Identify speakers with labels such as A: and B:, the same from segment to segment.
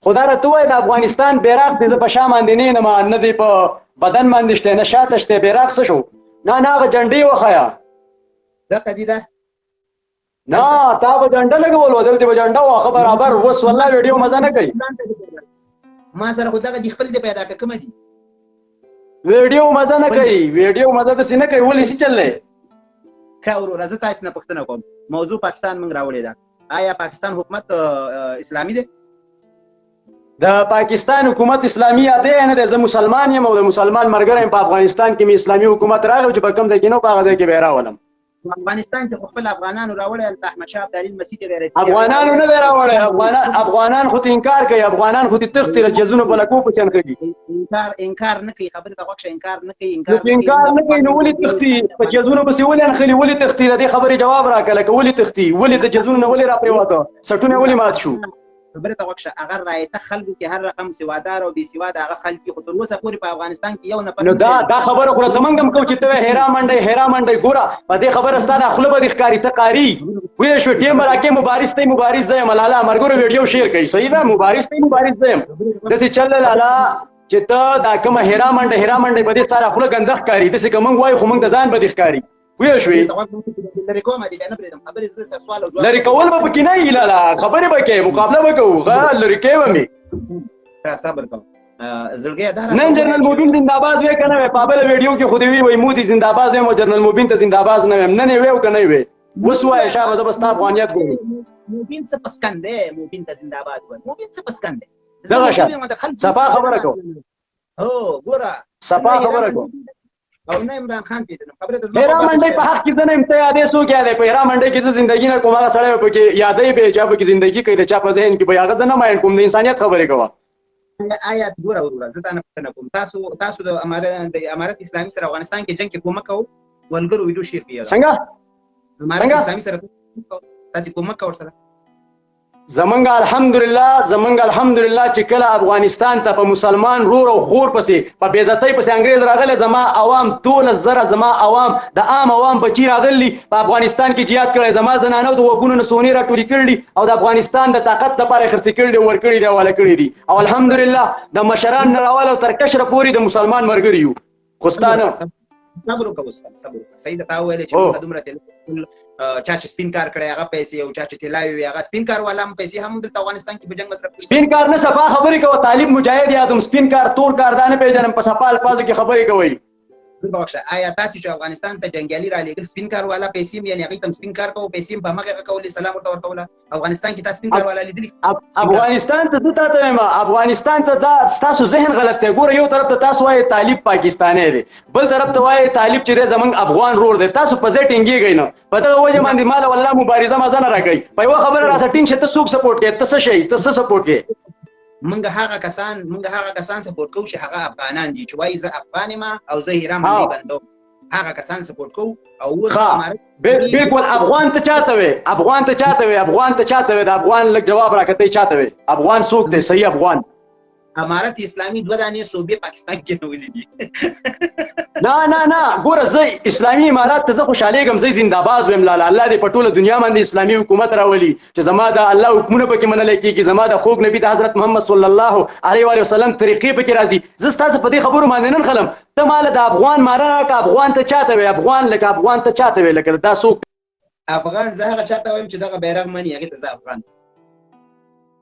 A: خدا راته ووایه د افغانستان بیرغ دې زه په شا باندې نه ینم، نه دې په بدن باندې شته، نه شاته شته، بیرغ څه شو؟ نه نه، هغه جنډې وښیه.
B: دغه دي ده.
A: نه، تا به جنډه لګول وه، دلته به جنډه وه، ښه برابر. اوس والله ویډیو مزه نه کوي.
B: ما سره خو دغه دي، خپل دې پیدا که کومه دي.
A: ویډیو مزه نه کوي، ویډیو مزه داسې نه کوي. ولې څه چل دی؟
B: ښه وروره، زه تاسو نه پوښتنه کوم. موضوع پاکستان موږ راوړې ده. آیا پاکستان حکومت اسلامي دی؟
A: د پاکستان حکومت اسلامي یادې نه دی. زه مسلمان یم او د مسلمان مرګره یم. په افغانستان کې مې اسلامي حکومت راغی چې په کوم ځای کې نو په هغه ځای کې به یې راولم.
B: افغانستان کې خو خپل افغانانو راوړی، هلته احمد شاه ابدالي لمسی دی غیرتي.
A: افغانانو نه دی راوړی. افغانان خو ته انکار کوي، افغانان خو ته تښتي، له جزونو په لکو پسې نښلي.
B: انکار نه کوي، خبرې ته غوږ شه. انکار نه کوي، انکار
A: انکار نه کوي، نو ولې تښتي؟ په جزونو پسې ولې نښلي؟ ولې تښتي؟ د دې خبرې جواب راکړه، لکه ولې تښتي؟ ولې د جزونو نه ولې راپرېوته؟ سټونه ولې مات شو؟
B: خبرې ته غوږ شه. هغه رایته خلکو کې هر رقم سوادار او بې سواده هغه خلک دي، خو تر اوسه پورې په افغانستان کې یو نفر
A: نو دا خبره خو راته موږ هم کوو چې ته وایې هیرا منډی، هیرا منډی. ګوره، په دې خبره ستا دا خوله به دې ښکاري، ته قاري پوه شوې؟ ټیم به راکې. مبارز ته مبارز زه یم لالا. مرګرو ویډیو شیر کوي، صحیح ده؟ مبارز ته مبارز زه یم. داسې چل لالا چې ته دا کومه هیرا منډی، هیرا منډی، په دې ستا دا خوله ګنده ښکاري. داسې که موږ وایو خو موږ د ځان به دې ښکاري، پوه شوې؟ لرې کول به پکې نه وي لالا، خبرې به کوې، مقابله به کوو، غه لرې کوې به مې.
B: صبر کوه زړګی. دا
A: نن جنرال مبین زنده‌باز وې که نه وې؟ په بله ویډیو کې خو دې وی وایي مودي زنده‌باز وایم او جنرال مبین ته زنده‌باز نه وایم. نن یې وې او که نه وې؟ اوس ووایه شابه، زه به ستا افغانیت ګورم.
B: مبین څه پسکن دی؟ مبین ته زنده‌باد وایي، مبین څه پسکن دی؟
A: دغه شه صفا خبره کوه.
B: هو ګوره،
A: صفا خبره کوه.
B: او نه عمران خان پیژنم. خبره ته زما
A: هیرا منډۍ په حق کې زه نه یم، ته یادې څوک یادې؟ په هیرا منډۍ کې زه زندګي نه کوم، هغه سړی به پکې یادوي به، چا پکې زندګي کوي، د چا په ذهن کې به هغه زه نه ماین کوم. د انسانیت خبرې کوه.
B: آیا ګوره وروره، زه تا نه پوښتنه کوم، تاسو د امارت اسلامي سره افغانستان کې جنګ کې کومک کوو؟ ولګرو ویډیو شیر کړئ.
A: څنګه؟
B: امارت اسلامي سره تاسو کومک کوو سره؟
A: زمونږ الحمدلله، زمونږ الحمدلله چې کله افغانستان ته په مسلمان رور او خور پسې په بېعزتۍ پسې انګرېز راغلی، زما عوام 12,000، زما عوام د عام عوام بچي راغلي په افغانستان کې جهاد کړی، زما زنانو د غوږونو نه سونې راټولې کړي او د افغانستان د طاقت لپاره یې خرڅې کړي او ورکړي دي، حواله کړي دي. او الحمدلله د مشران نه راواله او تر کشره پورې د مسلمان مرګري یو. خو ستا نه.
B: صبر وکړه استاد، صبر وکړه. صحیح ده، تا وویل چې موږ دومره چا چې سپین کار کړی هغه پیسې، او چا چې طلاوې وي هغه سپین کار والا هم پیسې هم دلته افغانستان کې په جنګ مصرف کړي.
A: سپین کار نه، صفا خبرې کوه. طالب مجاهد یادوم، سپین کار تور کار دا نه پېژنم، په صفا الفاظو کې خبرې کوئ.
B: بخښه، آیا تاسو چې افغانستان ته جنګیالي را لېږل سپین کار والا پیسې هم، یعنې هغوی ته هم سپین کار کوو، پیسې هم په همغه هغه کولې، سلام ورته ورکوله؟ افغانستان کې تاسو سپین کار والا لیدلي؟
A: افغانستان ته زه تا ته وایم، افغانستان ته دا ستاسو ذهن غلط دی. ګوره، یو طرف ته تاسو وایئ طالب پاکستانی دی، بل طرف ته وایئ طالب چې دی زمونږ افغان رور دی. تاسو په ځای ټینګېږئ نه، په دغه وجه باندې مال والله مبارزه مزه نه راکوي. په یوه خبره راسه ټینګ شه، ته څوک سپورټ کوې؟ ته څه شی؟ ته څه سپورټ کوې؟
B: مونږ هغه کسان سپورټ کوو چې هغه افغانان دي، چې وایي زه افغان یم او زه هیرا منډۍ بندوم، هغه کسان سپورټ کوو. او اوس امارت
A: بالکل. افغان ته چاته وې؟ افغان ته چاته وې؟ افغان ته چاته وې؟ د افغان لږ جواب راکړه، ته چاته وې؟ افغان څوک دی؟ صحیح افغان.
B: امارت اسلامي دوه دانې صوبې پاکستان کې نیولې دي.
A: نه نه نه، ګوره، زه اسلامي امارات ته زه خوشحالېږم، زه زنده‌باز وایم لالا. الله دې په ټوله دنیا باندې اسلامي حکومت راولي چې زما د الله حکمونه پکې منل کېږي، زما د خوږ نبي د حضرت محمد صلی الله علیه وآله وسلم طریقې پکې راځي. زه ستاسو په دې خبرو باندې نن خلم. ته ماله د افغان ماره راکړه، افغان ته چاته وې؟ افغان لکه افغان ته چاته وې؟ لکه دا څوک؟
B: افغان زه هغه چاته وایم چې دغه بیرغ مني، هغې ته زه افغان،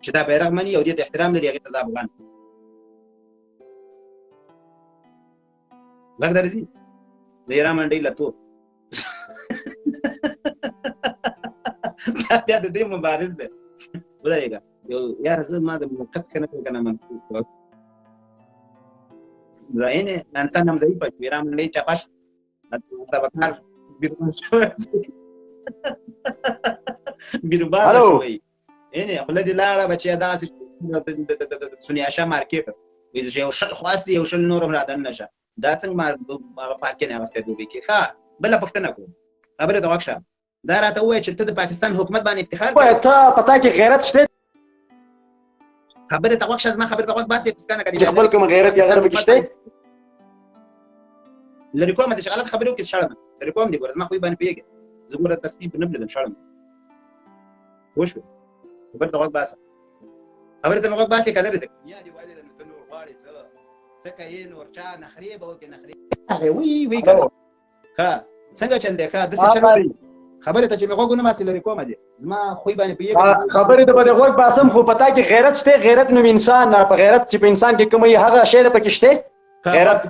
B: چې دا بیرغ مني او دې ته احترام لري، هغې ته زه افغان. غږ درځي؟ د ایران منډۍ لتو. دا بیا د دې مبارز دی. ودرېږه یو یاره، زه ما د موقت که نه کړ که نه من ځایینې انتن هم ضعیفه شو. ایران منډۍ چپه شو، دا به کار بیروبار شوی. اینې خوله دې لاړه بچیه، داسې سونیاشا مارکېټ وایي چې یو شل خواست دی، یو شل نور هم را دننه شه. دا څنګه هغه پارکې نه اخیستی دوبۍ کې؟ ښه، بله پوښتنه کوم، خبرې ته غوږ شه. دا راته ووایه چې ته د پاکستان حکومت باندې افتخار کوې.
A: وایه، ته په تا کې غیرت شته؟
B: خبرې ته غوږ شه، زما خبرې ته غوږ باسې، پسکانه که دې
A: چې خپل کوم غیرت یا غیرت پکې شته؟
B: لرې کومه چې غلط خبرې وکړې، شړم. لرې کوم دې ګوره، زما خو یې باندې پوهېږې، زه ګوره تسلیم نه بللم، شړم. پوه شوې؟ خبرې ته غوږ باسه. خبرې ته مې غوږ باسې که لرې ده؟ یا دې والې ده نو ته نور غواړې څه؟ څه کوې نور؟ چا نخرې به وکړې نخرې هغې وی وی که ښه څنګه چل دی؟ ښه داسې چل خبرې ته چې مې غوږ ونه باسې لرې کومه دې زما خوی باندې پوهېږم.
A: خبرې ته به دې غوږ باسم خو په تا کې غیرت شته. غیرت نوم انسان نه په غیرت چې په انسان کې کوم هغه شی ده پکې شته غیرت.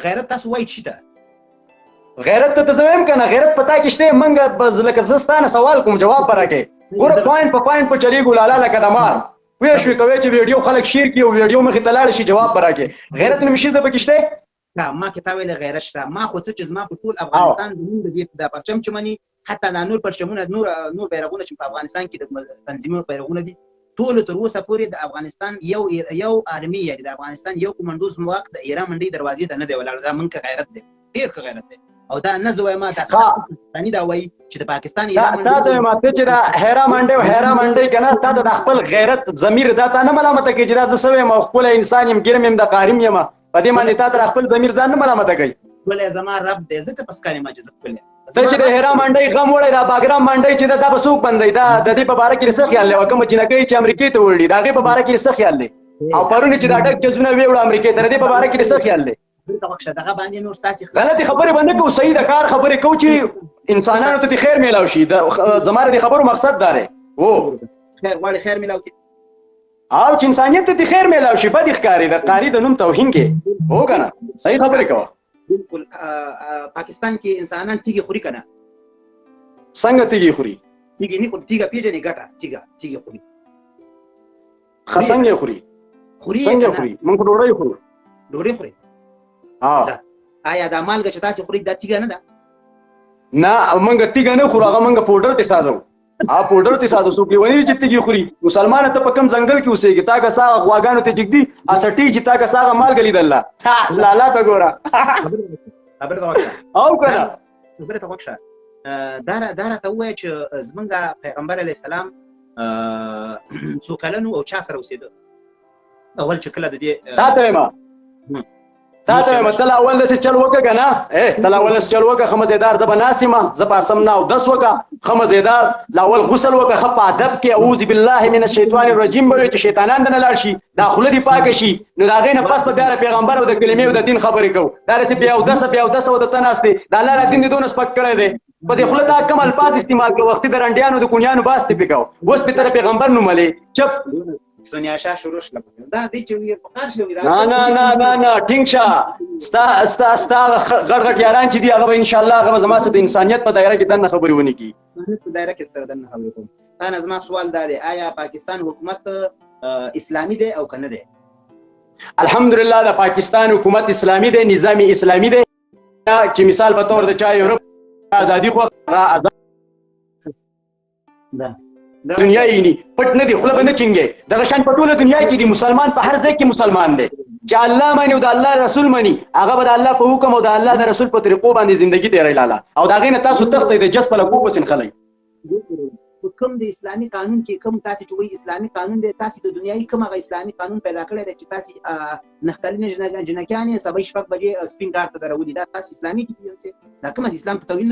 B: غیرت تاسو وایي چی ته؟
A: غیرت ته زه وایم که نه غیرت په تا کې شته. موږ بس لکه زه ستا نه سوال کوم جواب به راکړې. ګوره پوینټ په پوینټ په چلېږو لالا لکه د مار پوه شوې؟ کوې چې ویډیو خلک شیر کړي او ویډیو مخې ته لاړ شي جواب به راکړې. غیرت نوم شي څه پکې شته؟
B: ما کې تا ویل غیرت شته. ما خو څه چې زما په ټول افغانستان زمونږ د دې د پرچم چې مني، حتی دا نور پرچمونه نور نور بیرغونه چې په افغانستان کې د تنظیمونو بیرغونه دي، ټول تر اوسه پورې د افغانستان یو یو آرمي، یعنی د افغانستان یو کمانډو ځواک د ایران منډي دروازې ته نه دی ولاړ. دا مونږ غیرت دی، ډېر ښه غیرت دی. او دا نه زه وایم، دا پاکستاني دا وایي چې د پاکستان
A: ایران منډي. تا ته ما ته چې دا هیرا منډي او هیرا منډي که نه، تا ته د خپل غیرت ضمیر دا تا نه ملامته کوي چې دا زه څه وایم او ښکلی انسان یم، ګرم یم، د قاریم یم، په دې باندې تا ته خپل ضمیر ځان نه ملامته کوي؟
B: ښکلی زما رب دی، زه څه پسکاریم چې زه ښکلی
A: ته چې د هیرا منډۍ غم وړی، دا باګرام منډۍ چې دا به څوک بندوي؟ دا د دې په باره کې څه خیال دی؟ کومه جینکۍ چې امریکې ته وړي د هغې په باره کې څه خیال دی؟ او پرون چې دا ډک جزونه ویوړه امریکې ته، د دې په باره کې څه خیال دی؟
B: دغه باندې نور ستاسې
A: غلطې خبرې به نه کوو، صحیح د کار خبرې کوو چې انسانانو ته دې خیر میلاو شي. زما د خبرو مقصد دا دی.
B: و خیر غواړي خیر میلاو کړي
A: او چې انسانیت ته دې خیر میلاو شي. بدې ښکاري د قاري د نوم توهین کې هو که نه؟ صحیح خبرې کوه.
B: بالکل. پاکستان کې انسانان تیږې خوري که نه؟
A: څنګه تیږې خوري؟
B: تیږې نه خوري، تیږه پېژنې؟ ګټه تیږه، تیږې خوري.
A: ښه څنګه یې خوري؟
B: خوري
A: څنګه خوري؟ موږ خو ډوډۍ خورو.
B: ډوډۍ خوري؟ آیا دا مالګه چې تاسې خورئ دا تیږه نه ده؟
A: نه، موږ تیږه نه خورو، هغه موږ پوډر ته سازو. ها پوډر ته سازو. څوک لیونی چې تیږې خوري؟ مسلمانه ته په کوم ځنګل کې اوسېږي؟ تا که څه هغه غواګانو ته جګدي اسټي چې تا که څه هغه مالګه لیدله لالا ته ګوره.
B: خبره ته غوږ شه.
A: او که نه
B: خبره ته غوږ شه. دا راته ووایه چې زمونږ پیغمبر علیه السلام څو کلن او چا سره اوسېده اول چې کله د دې؟
A: تا ته وایم، تا ته وایم، ته اول داسې چل وکړه که نه؟ ته اول داسې چل وکړه، ښه مزېدار. زه به ناست یم، زه پاسم نه اودس وکړه، ښه مزېدار. له اول غسل وکړه، ښه په ادب کې اعوذ بالله من الشیطان الرجیم به وایې چې شیطانان دنه لاړ شي، دا خوله دې پاکه شي، نو د هغې نه پس به بیا د پیغمبر او د کلمې او د دین خبرې کوو. دا داسې بې اودسه بې اودسه ورته ته ناست دی. د الله را دین دې دونه سپک کړی دی، په دې خوله تا کوم الفاظ استعمال کړه؟ وختي د رنډیانو د کونیانو باس دې پې کوه، اوس پې ته د پیغمبر نوم لې. چپ
B: سونیا شاه شروع شله دا دی چې وی په کار شوی.
A: نه نه نه نه نه، ټینګ شه. ستا ستا ستا غټ غټ یاران چې دي هغه به ان شاء الله هغه به زما سره د انسانیت په دایره کې دننه خبرې ونه کړي.
B: په دایره کې سره دننه خبرې کوم. تا نه زما سوال دا دی، آیا پاکستان حکومت اسلامي دی او که نه دی؟
A: الحمدلله د پاکستان حکومت اسلامي دی، نظام اسلامي دی. چې مثال په تور د چا یورپ ازادي خو هغه ازاد
B: ده
A: دنیا یې ني پټ نه دی، خوله به نه چینګي. دغه شان په ټوله دنیا کې دي، مسلمان په هر ځای کې مسلمان دی چې الله مني او د الله رسول مني، هغه به د الله په حکم او د الله د رسول په طریقو باندې زندگی تېروي لالا. او د هغې نه تاسو تښتئ، د جس په لکو پسې نښلئ.
B: په کوم د اسلامي قانون کې کوم تاسې چې وایي اسلامي قانون دی، تاسې د دنیایي کوم هغه اسلامي قانون پیدا کړی دی چې تاسې نښتلنې جنکیانې سبا 6 بجې سپین کار ته درولي؟ دا تاسې اسلامي کې دي؟ دا کوم اسلام په توهین؟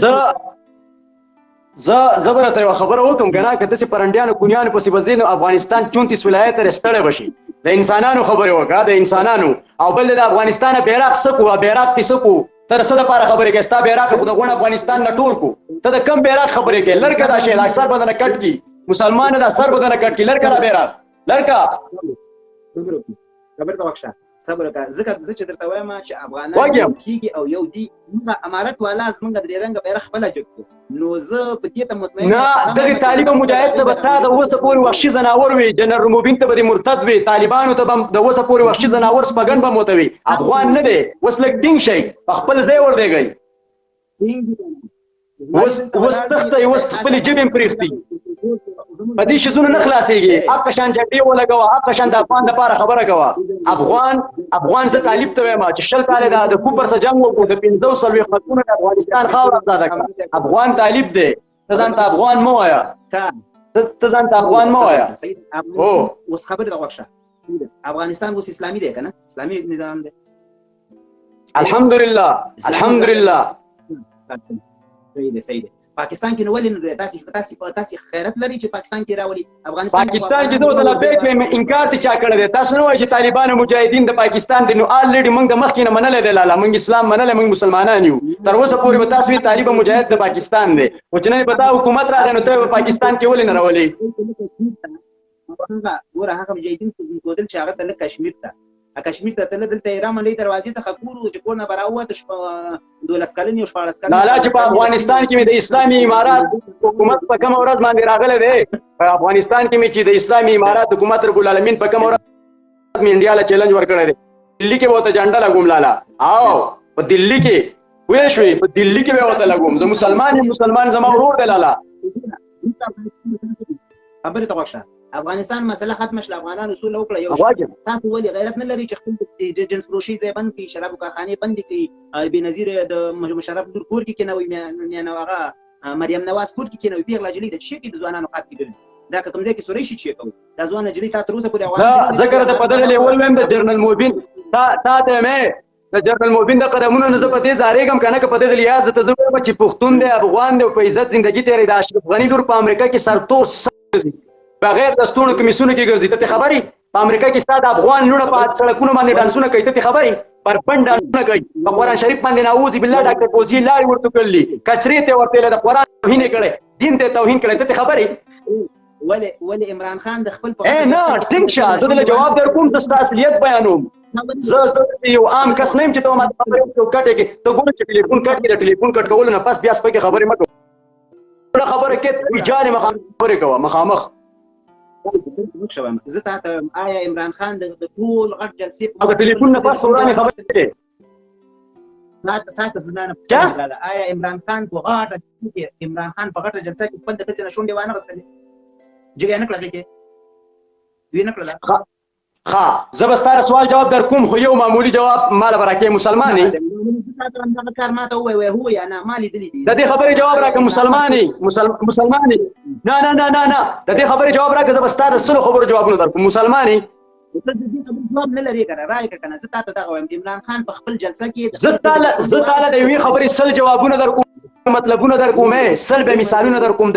A: زه زه به درته یوه خبره وکړم که نه، که داسې پرنډیانو کونیانو پسې به ځې نو افغانستان 34 ولایت ته ستړی به شي. د انسانانو خبرې وکړه، د انسانانو. او بل د افغانستان بیرغ څه کو، بیرغ دې څه کو؟ ته د څه دپاره خبرې کوې؟ ستا بیرغ خو د غونډ افغانستان نه ټول کو. ته د کم بیرغ خبرې کوې؟ لرکه دا شی، دا سر به درنه کټ کړي مسلمانه، دا سر به درنه کټ کړي. لرکه دا بیرغ، لرکه.
B: خبرې ته غوږ شه، صبر وکړه. ځکه زه چې درته وایم چې افغانان یو کېږي او یو دي، موږ امارت والا زموږ درې رنګه بیرغ خپله جګ کړو، نو زه په دې ته مطمئن
A: نه. دغې طالب او مجاهد ته به تا د اوسه پورې وحشي ځناور وي، جنرال مبین ته به دې مرتد وي، طالبانو ته به د اوسه پورې وحشي ځناور سپګن به موته وي. افغان نه دی. اوس لږ ټینګ شئ، په خپل ځای وردېږئ. اوس اوس تښتئ، اوس خپلې ژبې هم پرېږدي. په دې شیزونو نه خلاصېږي. هغه شان جګړې ولګوه، هغه شان د افغان دپاره خبره کوه. افغان افغان زه طالب ته وایم چې 20 کاله د کوپر سره جنګ وکړو، د 45 خلکونو د افغانستان خاوره ازاده کړه. افغان طالب دی، ته ځان ته افغان مه وایه، ته ځان ته افغان مه وایه.
B: اوس خبرې ته غوږ شه. افغانستان اوس اسلامي دی که نه؟ اسلامي نظام دی.
A: الحمدلله الحمدلله.
B: صحیح دی، صحیح دی. پاکستان کې نو ولې نه دی؟ تاسو غیرت لري چې پاکستان کې راولي؟ افغانستان
A: پاکستان کې زه ورته لبیک وایم، انکار دې چا کړی دی؟ تاسو نه وایئ چې طالبان او مجاهدین د پاکستان دي، نو الریډي موږ د مخکې نه منلی دی لالا، موږ اسلام منلی، موږ مسلمانان یو. تر اوسه پورې به تاسو وایئ طالب او مجاهد د پاکستان دی، خو چې نن په تا حکومت راغی نو ته یې په پاکستان کې ولې نه راولې؟
B: ګوره هغه مجاهدین خو کودل چې هغه ته کشمیر ته، کشمیر ته تله، دلته یې رامنډې دروازې څخه کور و چې کور نه به راووته، 12 کلن یو 16 کلن.
A: لالا چې په افغانستان کې مې د اسلامي امارات حکومت په کومه ورځ باندې راغلی دی، په افغانستان کې مې چې د اسلامي امارات حکومت رب العالمین په کومه ورځ مې انډیا له چیلنج ورکړی دی، دلي کې به ورته جنډه لګوم لالا. او په دلي کې پوه شوې، په دلي کې به ورته لګوم. زه مسلمان یم، مسلمان زما ورور دی لالا.
B: خبرې ته غوږ شه. افغانستان مسله ختمه شله، افغانانو سوله وکړه. یو تاسو ولې غیرت نه لري چې خپل جنس فروشي ځای بند کړي، شرابو کارخانې بندې کړي، بېنظیر د مشرف لور کور کې کېنوي، میانه هغه مریم نواز کور کې کېنوي، پېغله نجلۍ د څه کې د ځوانانو قات کې ګرځي، دا که کوم ځای کې سورۍ شي چې کوي دا ځوانه نجلۍ تا تر اوسه پورې
A: افغان. زه که درته په دغه لیول وایم د جنرال مبین تا ته مې د جنرال مبین د قدمونو نه زه په دې ځارېږم که نه، که په دغه لیاز درته زه وایم چې پښتون دی، افغان دی او په عزت زندګي تېروي. د اشرف غني لور په امریکا کې سرتور ګرځي، بغیر د ستونو کمیسونو کې ګرځي، ته خبرې؟ په امریکا کې ستا د افغان لوڼه په سړکونو باندې ډانسونه کوي، ته خبرې؟ پر بند ډانسونه کوي، په قرآن شریف باندې نعوذ بالله ډاکټر فوزي لارې ورته کړلي، کچرې ته ورته د قرآن توهین یې کړی، دین ته توهین کړی، ته خبرې؟
B: ولې عمران خان د خپل
A: نه ټینګ شه، زه دله جواب در کوم، زه ستا اصلیت بیانوم. زه یو عام کس نه یم چې ته ما خبرې وکړې کټې کې ته ګوره چې ټلیفون کټ کې، د ټلیفون کټ کولو نه پس بیا سپکې خبرې مه کوه. خبره کې ویجاړې مخامخ خبرې کوه، مخامخ.
B: زه تا ته آیا عمران خان د ټول غټ جلسې
A: په ټلیفون نه پس ورانې خبرې کې
B: تا ته زما نه آیا عمران خان په غټه کې، عمران خان په غټه جلسه کې خپل د ښځې نه شونډې وانه غستلې، جګه نه کړه کې وی نه کړله؟
A: ښه، زه به ستا سوال جواب در کوم، خو یو معمولي جواب ما له به راکړې. مسلمان یې؟
B: دغه کار ما ته ووایه، هو یا نه، ما لیدلي دي.
A: د دې خبرې جواب راکړه. مسلمان یې؟ مسلمان یې؟ نه نه نه نه نه، د دې خبرې جواب راکړه، زه به ستا د 100 خبرو جوابونه در کوم. مسلمان یې؟
B: ته د دې خبرې جواب نه لرې که نه رایې که نه؟ زه تا ته دغه وایم، عمران خان په خپل جلسه کې
A: زه تا له د یوې خبرې 100 جوابونه در کوم، مطلبونه در کوم، 100 به مثالونه در کوم.